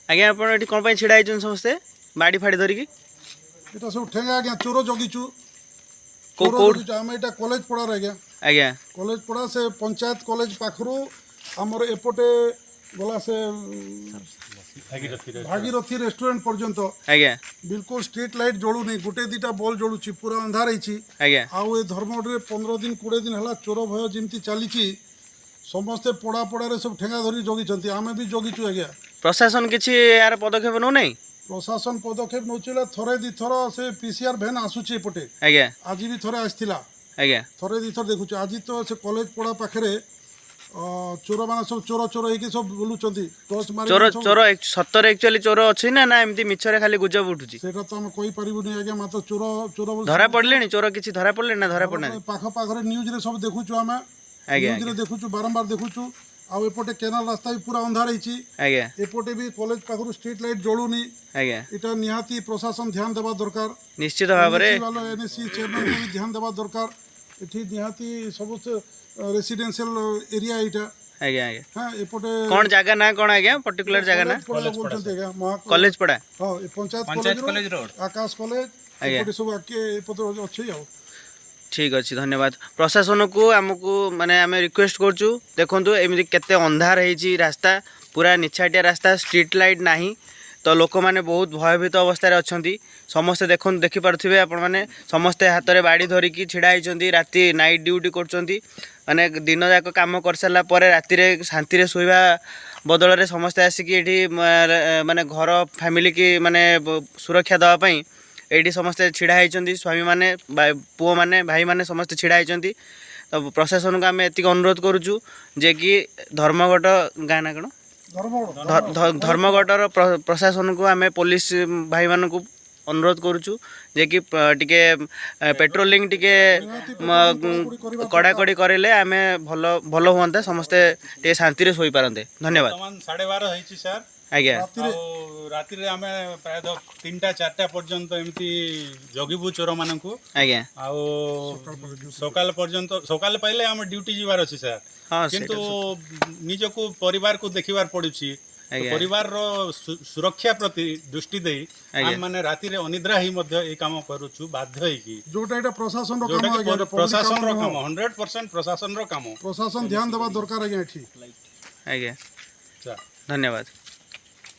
ଆଜ୍ଞା, ଆପଣ ଏଠି କ'ଣ ପାଇଁ ଛିଡ଼ା ହେଇଛନ୍ତି ସମସ୍ତେ ବାଡ଼ି ଫାଡ଼ି ଧରିକି? ଏଟା ସବୁ ଠେଙ୍ଗା ଆଜ୍ଞା, ଚୋର ଜଗିଛୁ। କୋଉ ଚୋର କୋଉଠି? ଜଗିଛୁ ଆମେ। ଏଇଟା କଲେଜ ପଡ଼ାରେ ଆଜ୍ଞା। କଲେଜ ପଡ଼ା, ସେ ପଞ୍ଚାୟତ କଲେଜ ପାଖରୁ ଆମର ଏପଟେ ଗଲା ସେ ଭାଗୀରଥି ରେଷ୍ଟୁରାଣ୍ଟ ପର୍ଯ୍ୟନ୍ତ। ବିଲକୁଲ ଷ୍ଟ୍ରିଟ୍ ଲାଇଟ୍ ଜଳୁନି, ଗୋଟେ ଦିଟା ବଲ୍ ଜଳୁଛି, ପୁରା ଅନ୍ଧାର ହେଇଛି। ଆଉ ଏ ଧର୍ମଗଡ଼ରେ 15 ଦିନ 20 ଦିନ ହେଲା ଚୋର ଭୟ ଯେମିତି ଚାଲିଛି, ସମସ୍ତେ ପଡ଼ା ପଡ଼ାରେ ସବୁ ଠେଙ୍ଗା ଧରି ଜଗିଛନ୍ତି। ଆମେ ବି ଜଗିଛୁ ଆଜ୍ଞା। ପ୍ରଶାସନ କିଛି ଏହାର ପଦକ୍ଷେପ ନେଉନାହିଁ? ପ୍ରଶାସନ ପଦକ୍ଷେପ ନେଉଛି ହେଲେ ଥରେ ଦୁଇଥର ସେ ପିସିଆର ଭ୍ୟାନ୍ ଆସୁଛି ଏପଟେ। ଆଜି ବି ଥରେ ଆସିଥିଲା। ଥରେ ଦୁଇଥର ଦେଖୁଛୁ। ଆଜି ତ ସେ କଲେଜ ପଡ଼ା ପାଖରେ ଚୋରମାନେ ସବୁ ଚୋର ଚୋର ହେଇକି ସବୁ ବୁଲୁଛନ୍ତି, ଟର୍ଚ ମାରି। ଚୋର ଚୋର ସତରେ ଆକ୍ଚୁଆଲି ଚୋର ଅଛି ନା ନା ଏମିତି ମିଛରେ ଖାଲି ଗୁଜବ ଉଠୁଛି? ସେଇଟା ତ ଆମେ କହିପାରିବୁନି ଆଜ୍ଞା। ମାତ୍ର ଚୋର ଚୋର ବୋଲି ଧରା ପଡ଼ିଲେଣି ଚୋର? କିଛି ଧରା ପଡ଼ିଲେଣି ନା ଧରା ପଡ଼ିନାହାନ୍ତି? ପାଖ ପାଖରେ ନ୍ୟୁଜ୍ରେ ସବୁ ଦେଖୁଛୁ ଆମେ। ନ୍ୟୁଜ୍ରେ ଦେଖୁଛୁ, ବାରମ୍ବାର ଦେଖୁଛୁ। ଆଉ ଏପଟେ କେନାଲ ରାସ୍ତା ବି ପୁରା ଅନ୍ଧାର ହେଇଛି। ଏପଟେ ବି କଲେଜ ପାଖରୁ ଷ୍ଟ୍ରିଟ୍ ଲାଇଟ୍ ଜଳୁନି। ଏଇଟା ନିହାତି ପ୍ରଶାସନ ଧ୍ୟାନ ଦେବା ଦରକାର। ନିଶ୍ଚିତ ଭାବରେ। ଏନ୍ଏସି ଚେୟାରମ୍ୟାନକୁ ବି ଧ୍ୟାନ ଦେବା ଦରକାର। ଏଠି ନିହାତି ସବୁ ରେସିଡେନ୍ସିଆଲ ଏରିଆ ଏଇଟା। ଆଜ୍ଞା ଆଜ୍ଞା ହଁ, ଏପଟେ କ'ଣ ଜାଗା ନା କ'ଣ ଆଜ୍ଞା? ପର୍ଟିକୁଲାର ଜାଗା ନା? କଲେଜ ପଡ଼ା କହୁଛନ୍ତି ଆଜ୍ଞା, ମହା କଲେଜ ପଡ଼ା। ହଁ, ଏ ପଞ୍ଚାୟତ କଲେଜ ରୋଡ, ଆକାଶ କଲେଜ। ଏପଟେ ସବୁ ଆକେ ଏପଟେ ଅଛି ଆଉ। ଠିକ୍ ଅଛି, ଧନ୍ୟବାଦ। ପ୍ରଶାସନକୁ ଆମକୁ ମାନେ ଆମେ ରିକ୍ୱେଷ୍ଟ କରୁଛୁ, ଦେଖନ୍ତୁ ଏମିତି କେତେ ଅନ୍ଧାର ହେଇଛି ରାସ୍ତା, ପୁରା ନିଛାଟିଆ ରାସ୍ତା, ଷ୍ଟ୍ରିଟ୍ ଲାଇଟ୍ ନାହିଁ। ତ ଲୋକମାନେ ବହୁତ ଭୟଭୀତ ଅବସ୍ଥାରେ ଅଛନ୍ତି ସମସ୍ତେ। ଦେଖନ୍ତୁ, ଦେଖିପାରୁଥିବେ ଆପଣମାନେ, ସମସ୍ତେ ହାତରେ ବାଡ଼ି ଧରିକି ଛିଡ଼ା ହେଇଛନ୍ତି। ରାତି ନାଇଟ୍ ଡ୍ୟୁଟି କରୁଛନ୍ତି। ମାନେ ଦିନ ଯାକ କାମ କରିସାରିଲା ପରେ ରାତିରେ ଶାନ୍ତିରେ ଶୋଇବା ବଦଳରେ ସମସ୍ତେ ଆସିକି ଏଠି ମାନେ ଘର ଫ୍ୟାମିଲିକି ମାନେ ସୁରକ୍ଷା ଦେବା ପାଇଁ ଏଇଠି ସମସ୍ତେ ଛିଡ଼ା ହେଇଛନ୍ତି। ସ୍ୱାମୀମାନେ, ପୁଅମାନେ, ଭାଇମାନେ ସମସ୍ତେ ଛିଡ଼ା ହେଇଛନ୍ତି। ତ ପ୍ରଶାସନକୁ ଆମେ ଏତିକି ଅନୁରୋଧ କରୁଛୁ ଯେ କି ଧର୍ମଗଡ଼ ଗାଁ ନା କ'ଣ? ଧର୍ମଗଡ଼। ଧର୍ମଗଡ଼ର ପ୍ରଶାସନକୁ, ଆମେ ପୋଲିସ ଭାଇମାନଙ୍କୁ ଅନୁରୋଧ କରୁଛୁ ଯେ କି ଟିକେ ପେଟ୍ରୋଲିଂ ଟିକେ ନିହାତି କଡ଼ାକଡ଼ି କରିବା। କଡ଼ାକଡ଼ି କରିଲେ ଆମେ ଭଲ ଭଲ ହୁଅନ୍ତା, ସମସ୍ତେ ଟିକେ ଶାନ୍ତିରେ ଶୋଇପାରନ୍ତେ। ଧନ୍ୟବାଦ। ବର୍ତ୍ତମାନ 12:30 ହେଇଛି ସାର୍। ଆଜ୍ଞା। ରାତିରେ। ଆଉ ରାତିରେ ଆମେ ପ୍ରାୟତଃ 3ଟା 4ଟା ପର୍ଯ୍ୟନ୍ତ ଏମିତି ଜଗିବୁ ଚୋରମାନଙ୍କୁ। ଆଉ ସକାଳ ପର୍ଯ୍ୟନ୍ତ, ସକାଳ ପାଇଲେ ଆମେ ଡ୍ୟୁଟି ଯିବାର ଅଛି ସାର୍। କିନ୍ତୁ ସେଇଟା ସତ। ନିଜକୁ ପରିବାରକୁ ଦେଖିବାର ପଡୁଛି ତ। ପରିବାରର ସୁରକ୍ଷା ପ୍ରତି ଦୃଷ୍ଟି ଦେଇ ଆମେ ମାନେ ରାତିରେ ଅନିଦ୍ରା ହେଇ ମଧ୍ୟ ଏଇ କାମ କରୁଛୁ ବାଧ୍ୟ ହେଇକି। ଯୋଉଟା ଏଇଟା ପ୍ରଶାସନର କାମ ଯୋଉଟା ଆଜ୍ଞା, କି ଏଇଟା public ପ୍ରଶାସନର କାମ କାମ ନୁହଁ। 100% ପ୍ରଶାସନର କାମ। ପ୍ରଶାସନ ଧ୍ୟାନ ଦେବା ଦରକାର ଆଜ୍ଞା ଏଠି। ଆଜ୍ଞା। ସାର୍। ଧନ୍ୟବାଦ।